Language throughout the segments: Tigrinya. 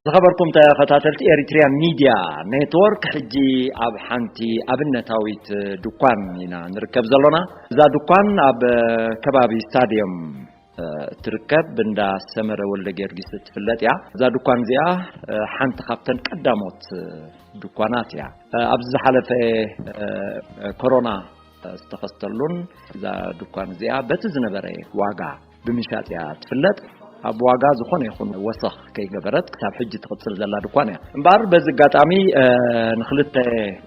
ዝኸበርኩም ተኸታተልቲ ኤሪትሪያን ሚድያ ኔትወርክ፣ ሕጂ ኣብ ሓንቲ ኣብነታዊት ድኳን ኢና ንርከብ ዘሎና። እዛ ድኳን ኣብ ከባቢ ስታድየም እትርከብ እንዳ ሰመረ ወልደ ጊዮርጊስ እትፍለጥ እያ። እዛ ድኳን እዚኣ ሓንቲ ካብተን ቀዳሞት ድኳናት እያ። ኣብዚ ዝሓለፈ ኮሮና ዝተኸስተሉን እዛ ድኳን እዚኣ በቲ ዝነበረ ዋጋ ብምሻጥ እያ ትፍለጥ። ኣብ ዋጋ ዝኾነ ይኹን ወሰኽ ከይገበረት ክሳብ ሕጂ ትቕጽል ዘላ ድኳን እያ። እምበኣር በዚ ኣጋጣሚ ንክልተ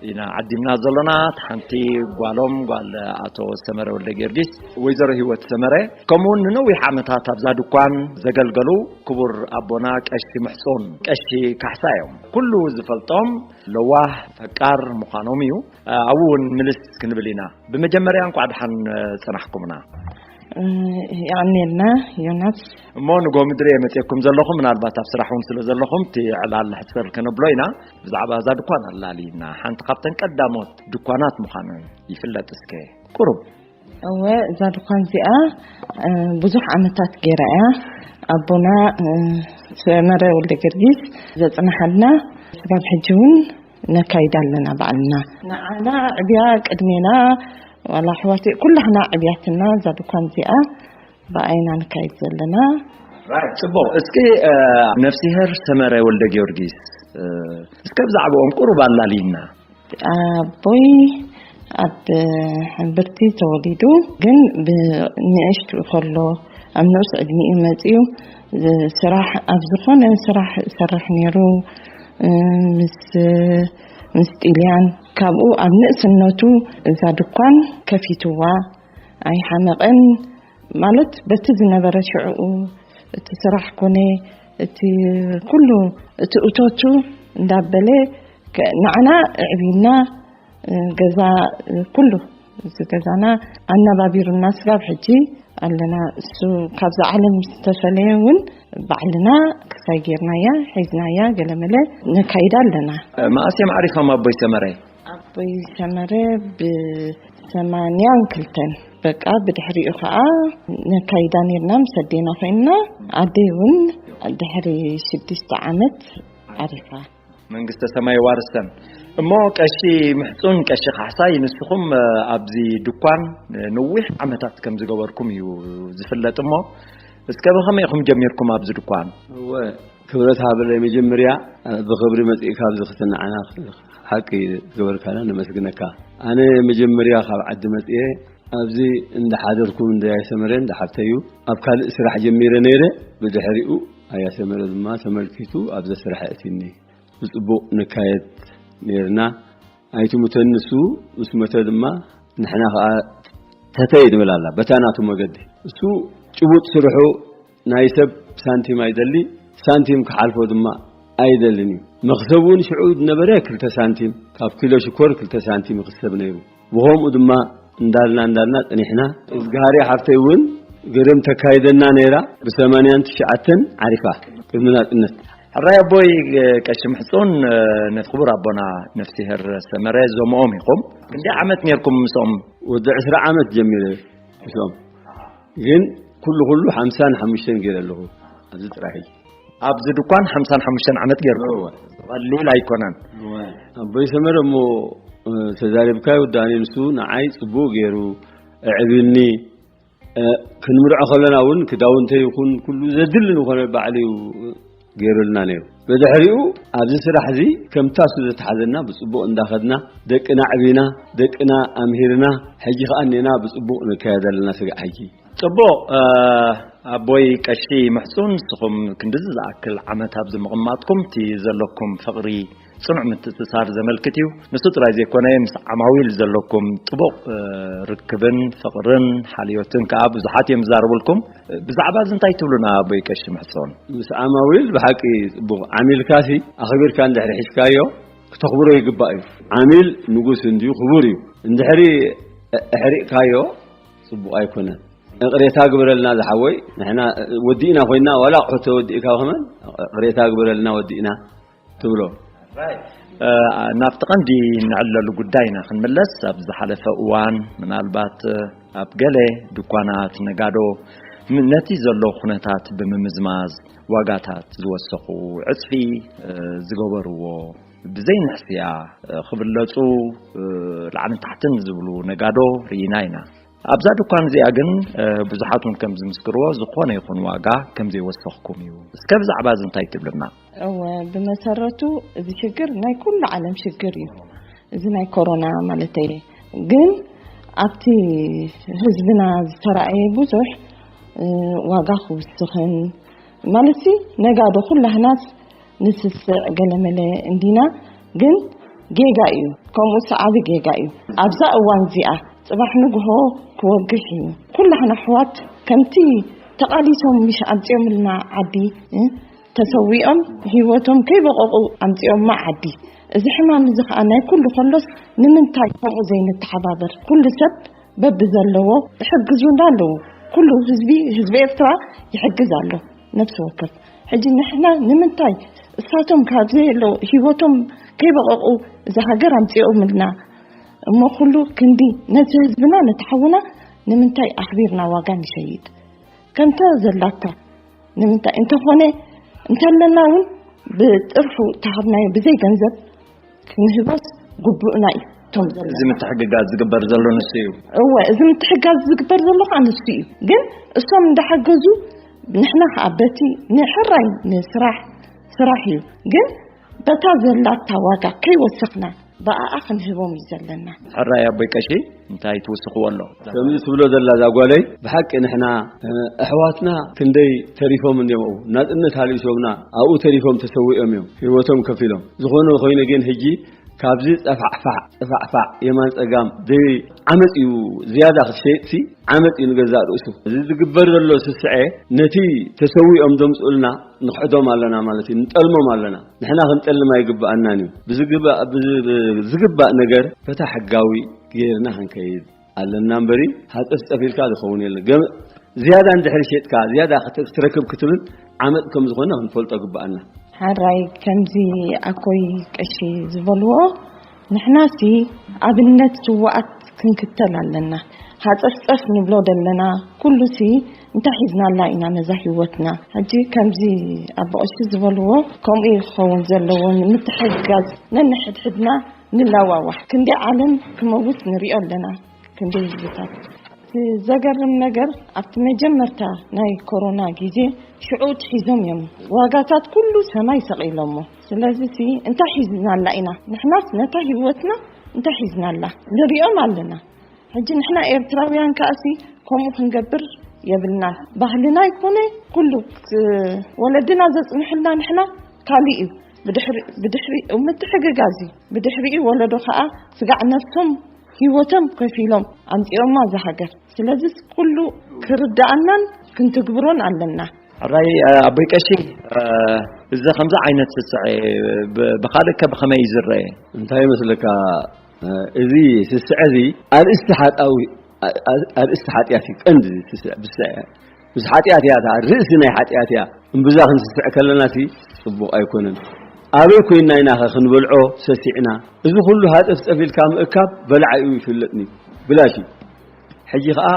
ኢና ዓዲምና ዘሎና። እቲ ሓንቲ ጓሎም ጓል ኣቶ ሰመረ ወልደ ጊዮርጊስ፣ ወይዘሮ ህይወት ሰመረ፣ ከምኡ እውን ንነዊሕ ዓመታት ኣብዛ ድኳን ዘገልገሉ ክቡር ኣቦና ቀሺ ምሕጹን ቀሺ ካሕሳ እዮም። ኩሉ ዝፈልጦም ለዋህ ፈቃር ምዃኖም እዩ። ኣብኡ እውን ምልስ ክንብል ኢና። ብመጀመርያ እንኳዕ ደሓን ጸናሕኩምና። የቐንየልና ዮናስ። እሞ ንጎ ምድሪ እየ መፅየኩም ዘለኹ። ምናልባት ኣብ ስራሕ እውን ስለ ዘለኹም እቲ ዕላል ሕፅር ከነብሎ ኢና። ብዛዕባ እዛ ድኳን ኣላሊና ሓንቲ ካብተን ቀዳሞት ድኳናት ምዃነን ይፍለጥ። እስከ ቁሩብ። እወ፣ እዛ ድኳን እዚኣ ብዙሕ ዓመታት ገይራ እያ። ኣቦና ሰመረ ወልደ ጊዮርጊስ ዘፅንሓልና ስጋብ ሕጂ እውን ነካይዳ ኣለና ባዕልና። ንዓና ዕብያ ቅድሜና ዋላ ኣሕዋተይ ኩላህና ዕብያትና እዛ ድኳን እዚኣ ብኣይና ንካይድ ዘለና። ጽቡቕ። እስኪ ነፍሲሄር ሰመረ ወልደ ጊዮርጊስ፣ እስከ ብዛዕባኦም ቁሩብ ኣላልይና። ኣቦይ ኣብ ሕምብርቲ ተወሊዱ፣ ግን ብንእሽቱ ከሎ ኣብ ንኡስ ዕድሚኡ መጺኡ ስራሕ ኣብ ዝኾነ ስራሕ ይሰርሕ ነይሩ። ምስ ምስ ጥልያን ካብኡ ኣብ ንእስነቱ እዛ ድኳን ከፊትዋ ኣይሓመቐን። ማለት በቲ ዝነበረ ሽዕኡ እቲ ስራሕ ኮነ እቲ ኩሉ እቲ እቶቱ እንዳበለ ንዓና ኣዕብዩና፣ ገዛ ኩሉ እዚ ገዛና ኣነባቢሩና ስጋብ ሕጂ ኣለና። እሱ ካብዛ ዓለም ዝተፈለየ እውን ባዕልና ክሳይ ጌርናያ ሒዝናያ ገለመለ ነካይዳ ኣለና። መኣስ እዮም ዓሪፎም ኣቦይ ሰመረ? ኣቦይ ሰመረ ብሰማንያን ክልተን፣ በቃ ብድሕሪኡ ከዓ ነካይዳ ኔርና ምስ ኣዴና ኮይንና፣ ኣደይ እውን ድሕሪ ሽዱሽተ ዓመት ዓሪፋ። መንግስተ ሰማይ ዋርሰን። እሞ ቀሺ ምሕጹን ቀሺ ካሕሳይ፣ ንስኹም ኣብዚ ድኳን ንዊሕ ዓመታት ከም ዝገበርኩም እዩ ዝፍለጥ። እሞ እስከ ብኸመይ ኢኹም ጀሚርኩም ኣብዚ ድኳን? እወ፣ ክብረት ሃበለይ። መጀመርያ ብኽብሪ መጺእካ ኣብዚ ክትንዓና ሓቂ ዝገበርካና ነመስግነካ። ኣነ መጀመርያ ካብ ዓዲ መጺኤ ኣብዚ እንዳሓደርኩ እንዳ ያሰመረ እንዳ ሓብተዩ ኣብ ካልእ ስራሕ ጀሚረ ነይረ። ብድሕሪኡ ኣያሰመረ ድማ ተመልኪቱ ኣብዚ ስራሕ እቲኒ። ብጽቡቕ ንካየድ ነይርና። ኣይትሙተን ንሱ ምስ መተ ድማ ንሕና ኸኣ ተተይ ንብል ኣላ በታ ናቱ መገዲ። እሱ ጭቡጥ ስርሑ ናይ ሰብ ሳንቲም ኣይደሊ፣ ሳንቲም ክሓልፎ ድማ ኣይደልን እዩ። መኽሰብ እውን ሽዑ ዝነበረ ክልተ ሳንቲም፣ ካብ ኪሎ ሽኮር ክልተ ሳንቲም ይኽሰብ ነይሩ። ብኸምኡ ድማ እንዳልና እንዳልና ጸኒሕና። እዝግሃርያ ሓፍተይ እውን ገደም ተካይደና ነይራ፣ ብሰማንያን ትሽዓተን ዓሪፋ፣ ቅድሚ ናጽነት። ሕራይ ኣቦይ ቀሺ ምሕጹን፣ ነቲ ክቡር ኣቦና ነፍሲሄር ሰመረ ዞምኦም ኢኹም። ክንደይ ዓመት ኔርኩም ምስኦም? ወዲ ዕስራ ዓመት ጀሚረ ምስኦም። ግን ኩሉ ኩሉ ሓምሳን ሓሙሽተን ገይረ ኣለኹ ኣብዚ ጥራሕ። ኣብዚ ድኳን ሓምሳን ሓሙሽተን ዓመት ጌርኩም። እወ። ቀሊል ኣይኮነን። እወ። ኣቦይ ሰመረ እሞ፣ እ፣ ተዛሪብካዮ ዳኒ፣ ንሱ ንዓይ ጽቡቕ ገይሩ ኣዕብዩኒ። እ፣ ክንምርዖ ከለና እውን ክዳውንተይ ይኹን ኩሉ ዘድሊ ዝኾነ ባዕሉ እዩ ገይሩልና ነይሩ። ብድሕሪኡ ኣብዚ ስራሕ እዚ ከምታ እሱ ዘትሓዘና ብጽቡቕ እንዳኸድና ደቅና ኣዕቢና ደቅና ኣምሂርና ሕጂ ከኣ እኔና ብጽቡቕ ንካየድ ኣለና ስጋዕ ሕጂ። ጽቡቕ፣ እ፣ ኣቦይ ቀሺ ምሕጹን፣ ንስኹም ክንድዚ ዝኣክል ዓመት ኣብዚ ምቕማጥኩም፣ እቲ ዘለኩም ፍቕሪ ጽኑዕ ምትእስሳር ዘመልክት እዩ። ንሱ ጥራይ ዘይኮነ፣ ምስ ዓማዊል ዘለኩም ጥቡቕ፣ እ፣ ርክብን ፍቕርን ሓልዮትን ከኣ ብዙሓት እዮም ዝዛረቡልኩም። ብዛዕባ እዚ እንታይ ትብሉና ኣቦይ ቀሺ ምሕጹን? ምስ ዓማዊል ብሓቂ ጽቡቕ ዓሚልካሲ ኣኽቢርካ እንድሕሪ ሒዝካዮ ክተኽብሮ ይግባእ እዩ። ዓሚል ንጉስ እንድዩ፣ ክቡር እዩ። እንድሕሪ ኣሕሪቕካዮ ጽቡቕ ኣይኮነን። እቕሬታ ግበረልና ዝሓወይ፣ ንሕና ወዲእና ኮይና ዋላ ኣቑሑ ተወዲእካ ከመን እቕሬታ ግበረልና ወዲእና ትብሎ። ናብቲ ቀንዲ ንዕለሉ ጉዳይና ክንምለስ፣ ኣብ ዝሓለፈ እዋን ምናልባት ኣብ ገለ ድኳናት ነጋዶ ም- ነቲ ዘሎ ኩነታት ብምምዝማዝ ዋጋታት ዝወሰኹ ዕፅፊ ዝገበርዎ ብዘይንሕስያ ክብለፁ ላዕልን ታሕትን ዝብሉ ነጋዶ ርኢና ኢና። ኣብዛ ድኳን እዚኣ ግን ብዙሓት እውን ከም ዝምስክርዎ ዝኾነ ይኹን ዋጋ ከም ዘይወሰኽኩም እዩ። እስከ ብዛዕባ እዚ እንታይ ትብልና? እወ፣ ብመሰረቱ እዚ ሽግር ናይ ኩሉ ዓለም ሽግር እዩ። እዚ ናይ ኮሮና ማለተይ ግን ኣብቲ ህዝብና ዝተራእየ ብዙሕ ዋጋ ክውስኽን ማለት ነጋዶ ኩላህናስ ንስስዕ ገለመለ እንዲና ግን ጌጋ እዩ። ከምኡ ሰዓቢ ጌጋ እዩ። ኣብዛ እዋን እዚኣ ጽባሕ ንግሆ ክወግሕ እዩ። ኩላህና ኣሕዋት ከምቲ ተቓሊሶም ምሽ ኣምጺኦምልና ዓዲ ተሰዊኦም ህይወቶም ከይበቐቑ ኣምጺኦማ ዓዲ። እዚ ሕማም እዚ ኸኣ ናይ ኩሉ ከሎስ ንምንታይ ከምኡ ዘይንተሓባበር? ኩሉ ሰብ በብዘለዎ ይሕግዙና ኣለዉ። ኩሉ ህዝቢ ህዝቢ ኤርትራ ይሕግዝ ኣሎ ነፍሲ ወከፍ። ሕጂ ንሕና ንምንታይ እሳቶም ካብ ዘየለዉ ህይወቶም ከይበቐቑ እዛ ሃገር ኣምጺኦምልና እሞ ኩሉ ክንዲ ነቲ ህዝብና ነቲ ሓውና ንምንታይ ኣኽቢርና ዋጋ ንሸይድ? ከምታ ዘላታ ንምንታይ እንተኾነ እንተለና እውን ብጥርሑ ተሃብናዮ ብዘይ ገንዘብ ክንህቦስ ግቡእና እዩ። እቶም ዘለና እዚ ምትሕግጋዝ ዝግበር ዘሎ ንሱ እዩ። እወ፣ እዚ ምትሕጋዝ ዝግበር ዘሎ ከዓ ንሱ እዩ። ግን እሶም እንዳሓገዙ ንሕና ከዓ በቲ ንሕራይ ንስራሕ ስራሕ እዩ። ግን በታ ዘላታ ዋጋ ከይወሰኽና ብኣኣ ክንህቦም እዩ ዘለና። ሕራይ ኣቦይ ቀሺ እንታይ ትውስኽዎ ኣሎ? ከምዚ ትብሎ ዘላ እዛ ጓለይ ብሓቂ ንሕና ኣሕዋትና ክንደይ ተሪፎም እንዲዮም። ኣብኡ ናጽነት ሃሊሶምና ኣብኡ ተሪፎም ተሰዊኦም እዮም ህይወቶም ከፊሎም። ዝኾነ ኮይኑ ግን ሕጂ ካብዚ ጸፋዕፋዕ ጸፋዕፋዕ የማን ጸጋም ዘይ ዓመጽ እዩ። ዝያዳ ክትሸይጥሲ ዓመጽ እዩ ንገዛእ ርእሱ። እዚ ዝግበር ዘሎ ስስዐ ነቲ ተሰዊኦም ዘምጽኡልና ንኽሕዶም ኣለና ማለት እዩ። ንጠልሞም ኣለና። ንሕና ክንጠልም ኣይግብኣናን እዩ። ብዝግባእ ብዝ- ብዝግባእ ነገር በታ ሕጋዊ ገይርና ክንከይድ ኣለና እምበሪ ሃፀፍፀፍ ኢልካ ዝኸውን የለን። ገም- ዝያዳ እንድሕር ሸጥካ ዝያዳ ክት- ክትረክብ ክትብል ዓመፅ ከም ዝኾነ ክንፈልጦ ግብኣና። ሓራይ ከምዚ ኣኮይ ቀሺ ዝበልዎ ንሕናሲ ኣብነት ስዋኣት ክንክተል ኣለና። ሃፀፍፀፍ ንብሎ ዘለና ኩሉሲ እንታይ ሒዝናላ ኢና ነዛ ህይወትና? ሕጂ ከምዚ ኣቦ ቀሺ ዝበልዎ ከምኡ እዩ ክኸውን ዘለዎ። ንምትሕግጋዝ ነንሕድሕድና ንላዋዋሕ። ክንደይ ዓለም ክመውት ንሪኦ ኣለና። ክንደይ ህዝብታት። እቲ ዘገርም ነገር ኣብቲ መጀመርታ ናይ ኮሮና ግዜ ሽዑ ትሒዞም እዮም ዋጋታት ኩሉ ሰማይ ሰቒሎሞ። ስለዚ ሲ እንታይ ሒዝናላ ኢና? ንሕናስ ነታ ህይወትና እንታይ ሒዝናላ? ንሪኦም ኣለና። ሕጂ ንሕና ኤርትራውያን ከኣሲ ከምኡ ክንገብር የብልና። ባህልና ይኮነ ኩሉ ክ- ወለድና ዘጽንሕልና ንሕና ካልእ እዩ። ብድሕሪ ብድሕሪ ምትሕግጋዝ እዩ። ብድሕሪኡ ወለዶ ከኣ ስጋዕ ነፍሶም ህይወቶም ከፊሎም ኣምጺኦማ እዛ ሃገር። ስለዚ ኩሉ ክርድኣናን ክንትግብሮን ኣለና። ሕራይ ኣቦይ ቀሺ፣ እዚ ከምዚ ዓይነት ስስዐ ብ- ብኻልእ ከ ብኸመይ እዩ ዝረአ? እንታይ ይመስለካ? እዚ ስስዐ እዚ ኣርእስቲ ሓጣዊ ኣርእስቲ ሓጢኣት እዩ። ቀንዲ ስስዐ ብስዐ ምስ ሓጢኣት እያ። እታ ርእሲ ናይ ሓጢኣት እያ። እምብዛ ክንስስዕ ከለና ሲ ጽቡቕ ኣይኮነን። ኣበይ ኮይንና ኢና ኸ ክንበልዖ ሰሲዕና? እዚ ኩሉ ሃጠፍጠፍ ኢልካ ምእካብ በላዓይ እዩ ይፍለጥኒ ብላሽ እዩ። ሕጂ ኸኣ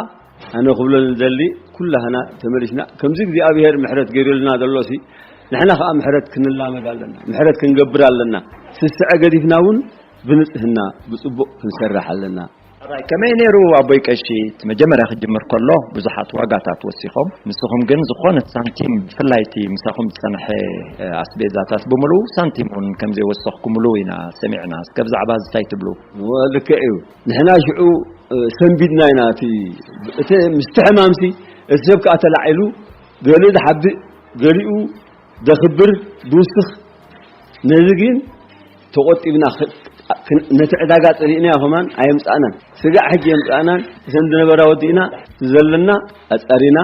ኣነ ክብሎ ንደሊ ኩላህና ተመሊስና ከምዚ እግዚኣብሔር ምሕረት ገይሩልና ዘሎ ሲ ንሕና ኸኣ ምሕረት ክንላመድ ኣለና። ምሕረት ክንገብር ኣለና። ስስዐ ገዲፍና እውን ብንጽህና ብጽቡቕ ክንሰርሕ ኣለና። ሕራይ ከመይ ነይሩ ኣቦይ ቀሺ? እቲ መጀመርያ ክጅምር ከሎ ብዙሓት ዋጋታት ወሲኾም፣ ንስኹም ግን ዝኾነት ሳንቲም ብፍላይ እቲ ምሳኹም ዝጸንሐ ኣስቤዛታት ብምሉኡ ሳንቲም እውን ከም ዘይወሰኽኩምሉ ኢና ሰሚዕና። እስከ ብዛዕባ እዚ እንታይ ትብሉ? እወ፣ ልክዕ እዩ። ንሕና ሽዑ ሰንቢድና ኢና። እቲ እቲ ምስቲ ሕማምሲ እቲ ሰብ ከኣ ተላዒሉ ገሊኡ ዝሓብእ ገሊኡ ዘኽብር ዝውስኽ ነዚ ግን ተቖጢብና ነቲ ዕዳጋ ጸሊእናዮ ከማን ኣየምጻእናን። ስጋዕ ሕጂ የምጻእናን እተን ዝነበራ ወዲእና ዘለና ኣጻሪና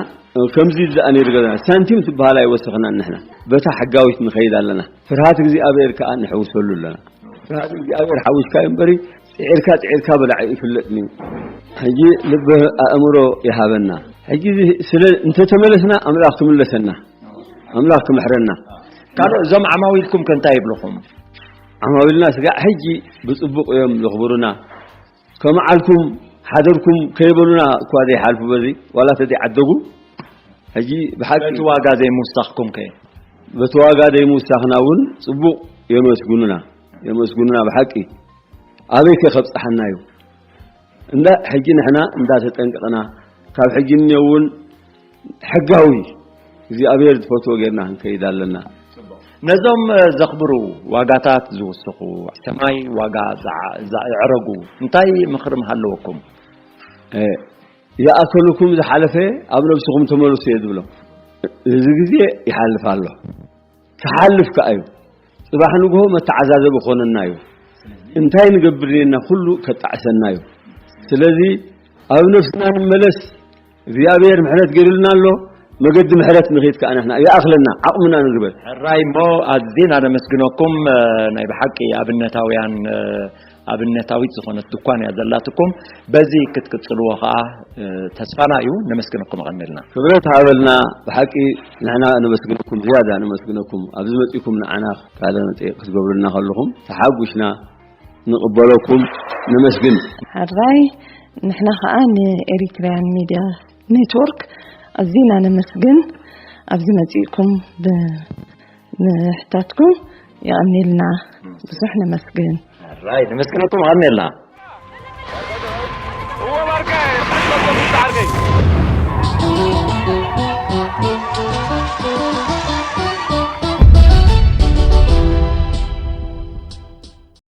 ከምዚ ዝኣ ነይሩ ገዛና ሳንቲም ትበሃል ኣይወሰኽናን። ንሕና በታ ሕጋዊት ንኸይድ ኣለና። ፍርሃት እግዚኣብሔር ከኣ ንሕውሰሉ ኣለና። ፍርሃት እግዚኣብሔር ሓዊስካ እዩ እምበሪ ጽዒርካ ጽዒርካ በላዕ ይፍለጥኒ። ሕጂ ልቢ ኣእምሮ ይሃበና። ሕጂ ስለ እንተተመለስና ኣምላኽ ክምለሰና ኣምላኽ ክምሕረና። ካልእ እዞም ዓማዊልኩም ከ እንታይ ይብልኹም? ዓማዊልና ስጋዕ ሕጂ ብጽቡቕ እዮም ዘኽብሩና። ከመዓልኩም ሓደርኩም ከይበሉና እኳ ዘይሓልፉ በዚ ዋላ ተዘይዓደጉ። ሕጂ ብሓቂ በቲ ዋጋ ዘይምውሳኽኩም ከ? በቲ ዋጋ ዘይምውሳኽና እውን ጽቡቕ የመስግኑና፣ የመስግኑና ብሓቂ። ኣበይ ከ ከብጽሓና እዩ? እንዳ ሕጂ ንሕና እንዳተጠንቀቕና፣ ካብ ሕጂ እኒኦ እውን ሕጋዊ እግዚኣብሔር ዝፈትዎ ጌርና ክንከይድ ኣለና። ነዞም፣ እ፣ ዘኽብሩ ዋጋታት ዝውስኹ፣ ሰማይ ዋጋ ዝዓ-፣ ዘዕረጉ እንታይ ምኽሪ ምሃለወኩም? እ፣ ይኣከልኩም ዝሓለፈ ኣብ ነብስኹም ተመለሱ እየ ዝብሎም። እዚ ግዜ ይሓልፍ ኣሎ። ክሓልፍ ከኣ እዩ። ጽባሕ ንግሆ መተዓዛዘቢ ክኾነና እዩ። እንታይ ንገብር ኔና ኩሉ ከጣዕሰና እዩ። ስለዚ ኣብ ነፍስና ንመለስ። እግዚኣብሔር ምሕረት ገይሩልና ኣሎ። መገዲ ምሕረት ንኺድ ከኣ ንሕና ይኣኽለና፣ ዓቕምና ንግበር። ሕራይ እሞ ኣዝና ነመስግነኩም። እ፣ ናይ ብሓቂ ኣብነታውያን፣ እ፣ ኣብነታዊት ዝኾነት ድኳን እያ ዘላትኩም። በዚ ክትቅጽልዎ ከኣ፣ እ፣ ተስፋና እዩ። ነመስግነኩም ኣቐንልና። ክብረት ሃበልና። ብሓቂ ንሕና ነመስግነኩም፣ ዝያዳ ነመስግነኩም። ኣብዚ መጺእኩም ንዓና ቃለ መጠይቕ ክትገብሩልና ከለኹም ተሓጒስና ንቕበለኩም። ነመስግን። ሕራይ ንሕና ከኣ ንኤሪትሪያን ሚድያ ኔትወርክ ኣዝና ነመስግን። ኣብዚ መጺእኩም ብ-፣ ምሕታትኩም የቐንየልና። ብዙሕ ነመስግን። ሕራይ ነመስግነኩም። ኣቐንየልና።